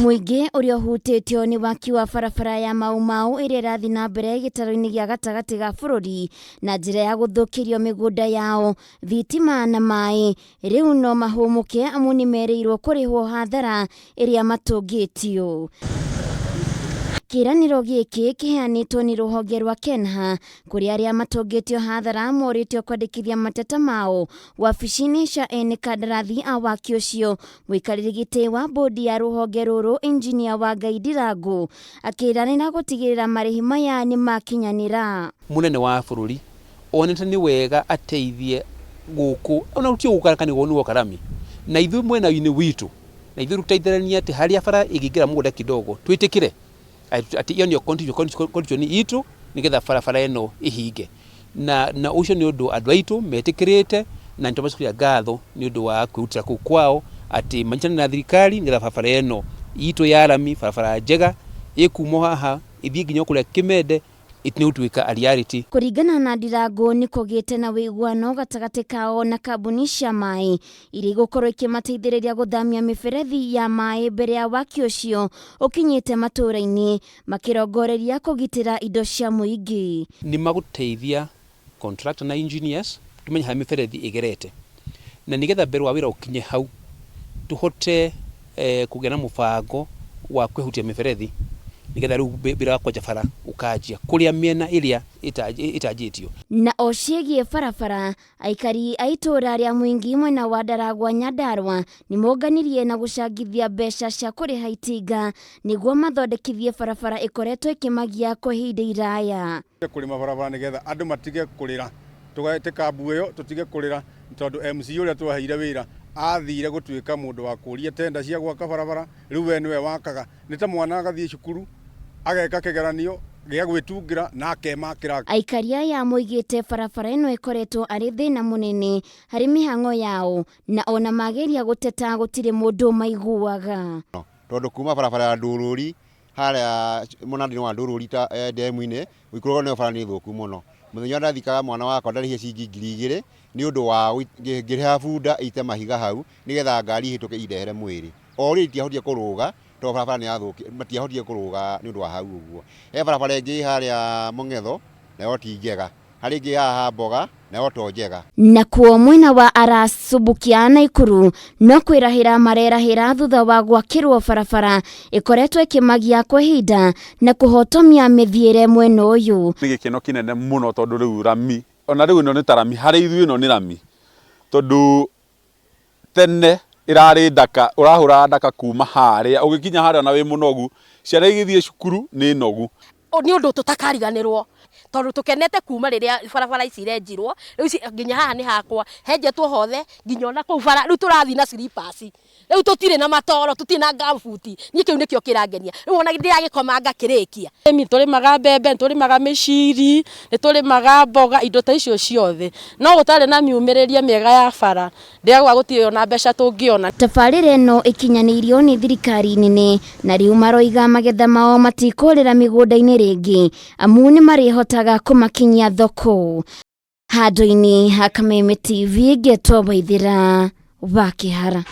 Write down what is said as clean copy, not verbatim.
Mũingĩ ũrĩa ũhutĩtio nĩ waki wa barabara ya Mau Mau ĩrĩa ĩrathiĩ na mbere gĩtaro-inĩ gĩa gatagatĩ ga bũrũri na njĩra ya gũthũkĩrio mĩgũnda yao, thitima na maĩ, rĩu no mahũmũke amu nĩ merĩirwo kũrĩhwo hathara ĩrĩa matũngĩtio. Kĩĩranĩro gĩkĩ kĩheanĩtwo nĩ rũhonge rwa KENHA kũrĩ arĩa matũngĩtio hathara morĩtio kwandĩkithia mateta mao wabici-inĩ cia ene kandarathi a waki ũcio. Mũikarĩri gĩtĩ wa bodi ya rũhonge rũrũ Injinia Wangai Ndirangu akĩranĩra gũtigĩrĩra marĩhi maya nĩ makinyanĩra. Munene wa bũrũri onete nĩ wega ateithie gũkũ ona gũtirĩ gũkũ kana nĩ woka rami na ithuĩ mwena-inĩ witũ na ithuĩ tũteithĩranie atĩ harĩa bara ĩngĩingĩra mũgũnda kidogo twĩtĩkĩre atĩ ĩyo nĩyo condition itũ nĩgetha barabara ĩno ĩhinge na ũcio nĩ ũndũ andũ aitũ metĩkĩrĩte na nĩtũmacokeria ngatho nĩ ũndũ wa kwĩrutĩra kũu kwao atĩ manyitanĩre na thirikari nĩgetha barabara ĩno itũ ya rami, barabara njega ĩkuuma haha ĩthiĩ nginya kũrĩa Kĩmende nĩ gũtuĩka a reality. Kũringana na Ndirangu nĩ kũgĩte na ũiguano gatagatĩ kao na kambuni cia maĩ iria igũkorwo ikĩmateithĩrĩria gũthamia mĩberethi ya maĩ mbere ya waki ũcio ũkinyĩte matũũra-inĩ makĩrongoreria kũgitĩra indo cia mũingĩ. Nĩ magũteithia contractor na engineers tumenye harĩa mĩberethi ĩgerete na nĩgetha mbere wa wĩra ũkinye hau tũhote kũgĩa na mũbango wa kwĩhutia mĩberethi nĩgetha rĩu wĩra wa kwenja bara ũkanjia kũrĩa mĩena ĩrĩa ĩtanjĩtio. Na o ciĩgiĩ barabara, aikari a itũũra rĩa Mwingi mwena wa Ndaragwa Nyandarua nĩ monganirie na gũcangithia mbeca cia kũrĩha itinga nĩguo mathondekithie barabara ĩkoretwo ĩkĩmagia kwa ihinda iraya. Kũrĩma barabara nĩgetha andũ matige kũrĩra, tũgete kambu ĩyo tũtige kũrĩra tondũ MC ũrĩa twaheire wĩra athire gũtuĩka mũndũ wa kũria tenda cia gwaka barabara, rĩu we nĩwe wakaga. Nĩ ta mwana agathiĩ cukuru ageka kĩgeranio gĩa gwĩtungĩra na akemakĩra. Aikari aya moigĩte barabara ĩno ĩkoretwo arĩ thĩna mũnene harĩ mĩhang'o yao na ona mageria gũteta gũtirĩ mũndũ maiguaga. Tondũ kuma barabara ya Ndũrũri harĩa mũnanda-inĩ wa Ndũrũri ta ndemu-inĩ gũikũrũka nayo bara nĩ thũku mũno. Mũthenya ũrĩa ndathikaga mwana wakwa ndarĩhire ciringi 2000 nĩ ũndũ wa ngĩrĩha bunda ite mahiga hau nĩgetha ngari ihĩtũke indehere mwĩrĩ. O rĩrĩ itiahotire kũrũga tondũ barabara nĩ yathũkire, matiahotire kũrũga nĩ ũndũ wa hau ũguo. He barabara ĩngĩ harĩa Mũng'etho nayo ti njega, harĩ ĩngĩ haha Mboga nayo to njega. Nakuo mwena wa Arasubukia Naikuru no kwĩrahĩra marerahĩra thutha wa gwakĩrwo barabara ĩkoretwo ĩkĩmagia kwa ihinda na kũhotomia mĩthiĩre mwena ũyũ. Nĩ gĩkeno kĩnene mũno tondũ rĩu rami ona rĩu ĩno nĩ ta rami harĩ ithuĩ ĩno nĩ rami tondũ tene ĩrarĩ ndaka ũrahũra ndaka kuma harĩa ũgĩkinya harĩa ona wĩ mũnogu ciana igĩthiĩ cukuru nĩ nogu. Nĩ ũndũ tũtakariganĩrwo tondũ tũkenete kuma rĩrĩa barabara ici irenjirwo rĩu nginya haha nĩ hakwa henjetwo hothe nginya ona kũu bara rĩu tũrathiĩ na slippers rĩu tũtirĩ na matoro tũtirĩ na gumboot niĩ kĩu nĩkĩo kĩrangenia rĩu ona ndĩragĩkoma ngakĩrĩkia. Tũrĩmaga mbembe, nĩtũrĩmaga mĩciri, nĩtũrĩmaga mboga, indo ta icio ciothe no gũtarĩ na miumĩrĩrie mĩega ya bara ndĩrauga gũtirĩ ona mbeca tũngĩona. Tabarĩra ĩno ĩkinyanĩirio nĩ thirikari nene na rĩu maroiga magetha mao matikũrĩra mĩgũnda-inĩ rĩngĩ amu nĩ marĩhotaga kũmakinyia thoko. Handũ-inĩ ha Kameme TV ngetwo Waithĩra wa Kĩhara.